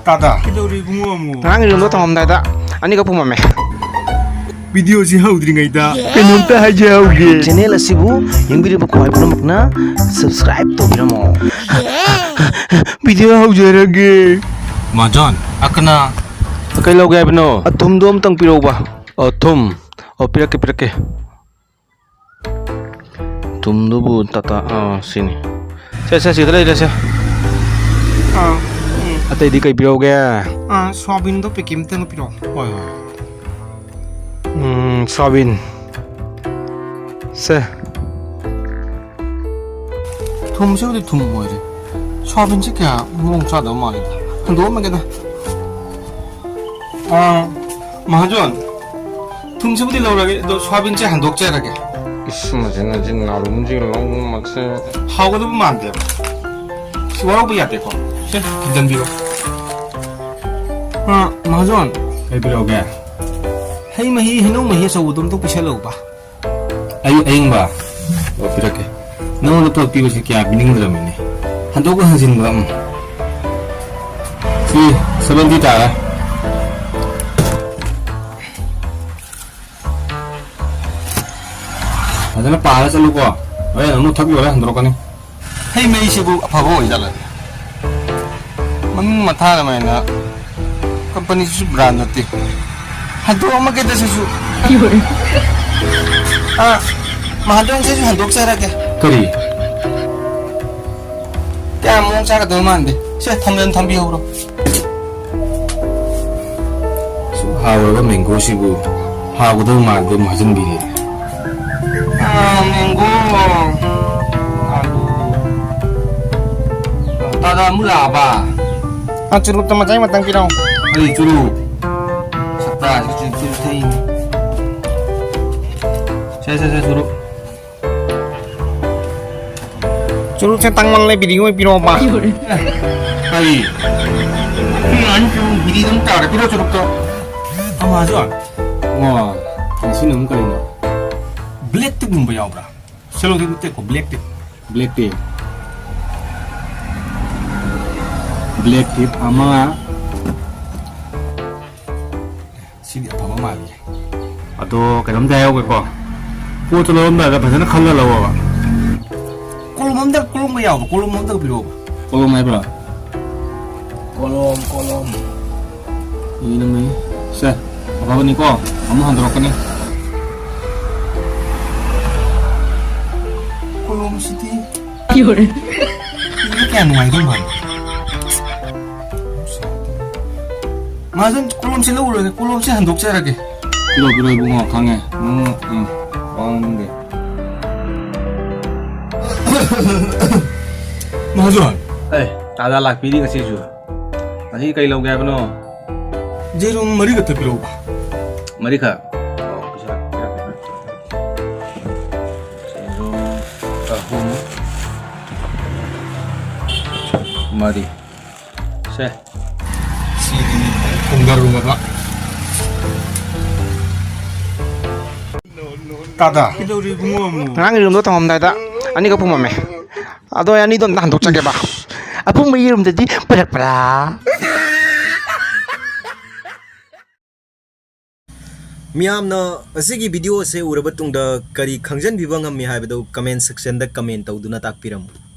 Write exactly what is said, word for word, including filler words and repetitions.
ꯇꯥꯗ꯫ ꯀꯩꯗꯧꯔꯤ ꯏꯕꯨꯡꯉꯣ ꯑꯃꯨꯛ? ꯉꯔꯥꯡ ꯏꯔꯣꯟꯕ ꯊꯣꯡꯉꯝꯗꯥꯏꯗ ꯑꯅꯤꯈꯛ ꯄꯨꯝꯃꯝꯃꯦ꯫ ꯚꯤꯗꯤꯑꯣꯁꯤ ꯍꯧꯗ꯭ꯔꯤꯉꯩꯗ ꯀꯩꯅꯣꯝꯇ ꯍꯥꯏꯖꯍꯧꯒꯦ꯫ ꯆꯦꯅꯦꯜ ꯑꯁꯤꯕꯨ ꯌꯦꯡꯕꯤꯔꯤꯕ ꯈ꯭ꯋꯥꯏ ꯄꯨꯝꯅꯃꯛꯅ subscribe ꯇꯧꯕꯤꯔꯝꯃꯣ꯫ ꯚꯤꯗꯤꯑꯣ ꯍꯧꯖꯔꯒꯦ꯫ ꯃꯍꯥꯖꯣꯟ, ꯑꯀꯅ꯫ ꯀꯩ ꯂꯧꯒꯦ ꯍꯥꯏꯕꯅꯣ? ꯑꯊꯨꯝꯗꯣ ꯑꯝꯇꯪ ꯄꯤꯔꯛꯎꯕ꯫ ꯑꯊꯨꯝ꯫ ꯑꯣ, ꯄꯤꯔꯛꯀꯦ, ꯄꯤꯔꯛꯀꯦ꯫ ꯊꯨꯝꯗꯨꯕꯨ ꯇꯥꯇꯥ, ꯑꯥ, ꯁꯤꯅꯤ꯫ ꯁꯦ, ꯁꯦ, ꯁꯤꯗ ꯂꯩꯔꯦ, ꯁꯦ꯫ ꯑꯥ, ꯎꯝ꯫ ꯑꯇꯩꯗꯤ ꯀꯩ ꯄꯤꯔꯛꯎꯒꯦ? ꯑꯥ, ꯁꯣꯌꯥꯕꯤꯟꯗꯣ packet ꯑꯝꯇꯪ ꯄꯤꯔꯛꯑꯣ꯫ ꯍꯣꯏ, ꯍꯣꯏ꯫ ꯎꯝ, ꯁꯣꯌꯥꯕꯤꯟ꯫ ꯁꯦ꯫ ꯊꯨꯝꯁꯤꯕꯨꯗꯤ ꯊꯨꯝ ꯑꯣꯏꯔꯦ꯫ ꯁꯣꯌꯥꯕꯤꯟꯁꯤ ꯀꯌꯥ ꯃꯑꯣꯡ ꯆꯥꯗꯕ ꯃꯥꯜꯂꯤꯗ꯫ ꯍꯟꯗꯣꯛꯑꯝꯃꯒꯦꯗ꯫ ꯑꯥ, ꯃꯍꯥꯖꯣꯟ, ꯊꯨꯝꯁꯤꯕꯨꯗꯤ ꯂꯧꯔꯒꯦ, ꯑꯗꯣ ꯁꯣꯌꯥꯕꯤꯟꯁꯦ ꯍꯟꯗꯣꯛꯆꯔꯒꯦ꯫ ꯏꯁ, ꯃꯁꯤ ꯅꯆꯤꯟ ꯅꯥꯔꯨꯝꯁꯤ ꯂꯧꯕ ꯃꯁꯦ꯫ ꯍꯥꯎꯒꯗꯕ ꯃꯥꯟꯗꯦꯕ꯫ ꯁꯤ ꯋꯥꯔꯧꯕ ꯌꯥꯗꯦꯀꯣ꯫ ꯁꯦ, ꯊꯝꯖꯟꯕꯤꯔꯣ꯫ ꯑꯥ, ꯃꯍꯥꯖꯣꯟ꯫ ꯀꯩ ꯄꯤꯔꯛꯎꯒꯦ? ꯍꯩ ꯃꯍꯤ, ꯍꯩꯅꯧ ꯃꯍꯤ ꯑꯆꯧꯕꯗꯣ ꯑꯝꯇ ꯄꯤꯁꯜꯂꯛꯎꯕ꯫ ꯑꯩ ꯑꯌꯤꯡꯕ? ꯑꯣ, ꯄꯤꯔꯛꯀꯦ꯫ ꯅꯉꯣꯟꯗ ꯄꯨꯂꯞ ꯄꯤꯕꯁꯦ ꯀꯌꯥ ꯄꯤꯅꯤꯡꯗ꯭ꯔꯕꯅꯤꯅꯦ꯫ ꯍꯟꯗꯣꯛꯀ ꯍꯟꯖꯤꯟꯕ ꯑꯃ꯫ ꯁꯤ seventy ꯇꯥꯔꯦ꯫ ꯐꯖꯅ ꯄꯥꯔ ꯆꯠꯂꯨꯀꯣ꯫ ꯍꯣꯔꯦꯟ ꯑꯃꯨꯛ ꯊꯛ ꯂꯣꯏꯔ ꯍꯟꯗꯣꯔꯛꯀꯅꯤ꯫ ꯍꯩ ꯃꯍꯤꯁꯤꯕꯨ ꯑꯐꯕ ꯑꯣꯏꯖꯥꯠꯂ? ꯃꯃꯤꯡ ꯃꯊꯥꯅ ꯃꯥꯏꯅ, company ꯁꯤꯁꯨ brand ꯅꯠꯇꯦ꯫ ꯍꯟꯗꯣꯛꯑꯝꯃꯒꯦꯗ ꯁꯤꯁꯨ꯫ ꯑꯥ, ꯃꯍꯥꯖꯣꯟ, ꯁꯤꯁꯨ ꯍꯟꯗꯣꯛꯆꯔꯒꯦ꯫ ꯀꯔꯤ? ꯀꯌꯥ ꯃꯑꯣꯡ ꯆꯥꯒꯗꯕ ꯃꯥꯟꯗꯦ꯫ ꯁꯦ, ꯊꯝꯖꯟ ꯊꯝꯕꯤꯍꯧꯔꯣ꯫ ꯁꯨꯛ ꯍꯥꯎꯔꯕ mango ꯁꯤꯕꯨ ꯍꯥꯎꯒꯗꯕ ꯃꯥꯟꯗꯦ, ꯃꯍꯥꯖꯣꯟꯒꯤꯗꯤ꯫ ꯑꯥ, mango, ꯑꯂꯨ꯫ ꯇꯥꯗ ꯑꯃꯨꯛ ꯂꯥꯛꯑꯕ? ꯑꯥ, ꯆꯨꯔꯨꯞꯇ ꯃꯆꯥ ꯑꯃꯇꯪ ꯄꯤꯔꯛꯑꯣ꯫ ꯀꯔꯤ ꯆꯨꯔꯨꯞ? ꯁꯛꯇꯥꯁꯤꯒ ꯆꯨꯔꯨꯞ, ꯆꯨꯔꯨꯞ ꯊꯛꯏꯅꯦ꯫ ꯁꯦ, ꯁꯦ, ꯁꯦ, ꯆꯨꯔꯨꯞ꯫ ꯆꯨꯔꯨꯞꯁꯦ ꯇꯥꯡꯃꯜꯂꯦ, ꯕꯤꯔꯤ ꯑꯣꯏꯅ ꯄꯤꯔꯛꯑꯣꯕ꯫ ꯀꯔꯤ? ꯅꯪ ꯆꯨꯔꯨꯞ ꯕꯤꯔꯤꯗ ꯑꯗꯨꯝ ꯇꯥꯔꯦ, ꯄꯤꯔꯛꯑꯣ ꯆꯨꯔꯨꯞꯇꯣ꯫ ꯑꯃꯁꯨ? ꯑꯣ, ꯉꯁꯤꯅ ꯑꯃꯨꯛ ꯀꯔꯤꯅꯣ? Black tea ꯒꯨꯝꯕ ꯌꯥꯎꯕ꯭ꯔꯥ? Cello tea ꯅꯠꯇꯦꯀꯣ, black tea꯫ Black tea꯫ Black tea ꯑꯃ, ꯁꯤꯗꯤ ꯑꯐꯕ ꯃꯥꯜꯂꯤ꯫ ꯑꯗꯣ ꯀꯩꯅꯣꯝꯇ ꯍꯥꯏꯍꯧꯒꯦꯀꯣ, ꯄꯣꯠꯇꯣ ꯂꯧꯔꯝꯗꯥꯏꯗ ꯐꯖꯅ ꯈꯜꯂ ꯂꯧꯑꯣꯕ꯫ ꯀꯣꯂꯣꯝ ꯑꯝꯇ, ꯀꯣꯂꯣꯝꯒ ꯌꯥꯎꯕ, ꯀꯣꯂꯣꯝ ꯑꯝꯇꯒ ꯄꯤꯔꯛꯑꯣꯕ꯫ ꯀꯣꯂꯣꯝ ꯍꯥꯏꯕ꯭ꯔꯣ? ꯀꯣꯂꯣꯝ, ꯀꯣꯂꯣꯝ꯫ ꯏꯅꯃꯤ꯫ ꯁꯦ, ꯑꯐꯕꯅꯤꯀꯣ, ꯑꯃꯨꯛ ꯍꯟꯗꯣꯔꯛꯀꯅꯤ꯫ ꯀꯣꯂꯣꯝꯁꯤꯗꯤ ꯏꯕ ꯀꯌꯥ ꯅꯨꯡꯉꯥꯏꯗꯧ ꯃꯥꯜꯂꯤ꯫ ꯃꯍꯥꯖꯣꯟ, ꯀꯣꯂꯣꯝꯁꯦ ꯂꯧꯔꯨꯔꯒꯦ, ꯀꯣꯂꯣꯝꯁꯦ ꯍꯟꯗꯣꯛꯆꯔꯒꯦ꯫ ꯄꯤꯔꯣ, ꯄꯤꯔꯣ, ꯏꯕꯨꯡꯉꯣ, ꯈꯪꯉꯦ꯫ ꯅꯪ, ꯎꯝ, ꯋꯥ ꯉꯥꯡꯅꯤꯡꯗꯦ꯫ ꯃꯍꯥꯖꯣꯟ꯫ ꯑꯦ, ꯇꯥꯗ ꯂꯥꯛꯄꯤꯔꯤ ꯉꯁꯤꯁꯨ꯫ ꯉꯁꯤ ꯀꯩ ꯂꯧꯒꯦ ꯍꯥꯏꯕꯅꯣ? ꯌꯦꯔꯨꯝ ꯃꯔꯤꯈꯛꯇ ꯄꯤꯔꯛꯎꯕ꯫ ꯃꯔꯤꯈꯛ? ꯑꯣ, ꯄꯩꯁꯥ ꯄꯤꯔꯛꯀꯦ꯫ ꯌꯦꯔꯨꯝ ꯑꯍꯨꯝ, ꯃꯔꯤ꯫ ꯁꯦ꯫ ꯁꯤꯗꯤ ꯊꯣꯡꯗꯔꯨꯔꯕ꯫ ꯇꯥꯗ꯫ ꯀꯩꯗꯧꯔꯤ ꯏꯕꯨꯡꯉꯣ ꯑꯃꯨꯛ? ꯉꯔꯥꯡ ꯌꯦꯔꯨꯝꯗꯣ ꯊꯣꯡꯉꯝꯗꯥꯏꯗ ꯑꯅꯤꯈꯛ ꯄꯨꯝꯃꯝꯃꯦ꯫ ꯑꯗꯣ ꯑꯩ ꯑꯅꯤꯗꯣ ꯑꯝꯇ ꯍꯟꯗꯣꯛꯆꯒꯦꯕ꯫ ꯑꯄꯨꯝꯕ ꯌꯦꯔꯨꯝꯗꯗꯤ ꯄꯨꯔꯛꯄ꯭ꯔꯥ? ꯃꯤꯌꯥꯝꯅ ꯑꯁꯤꯒꯤ video ꯑꯁꯦ ꯎꯔꯕ ꯇꯨꯡꯗ ꯀꯔꯤ ꯈꯪꯖꯟꯕꯤꯕ ꯉꯝꯃꯤ ꯍꯥꯏꯕꯗꯨ comment section ꯗ comment ꯇꯧꯗꯨꯅ ꯇꯥꯛꯄꯤꯔꯝꯃꯨ꯫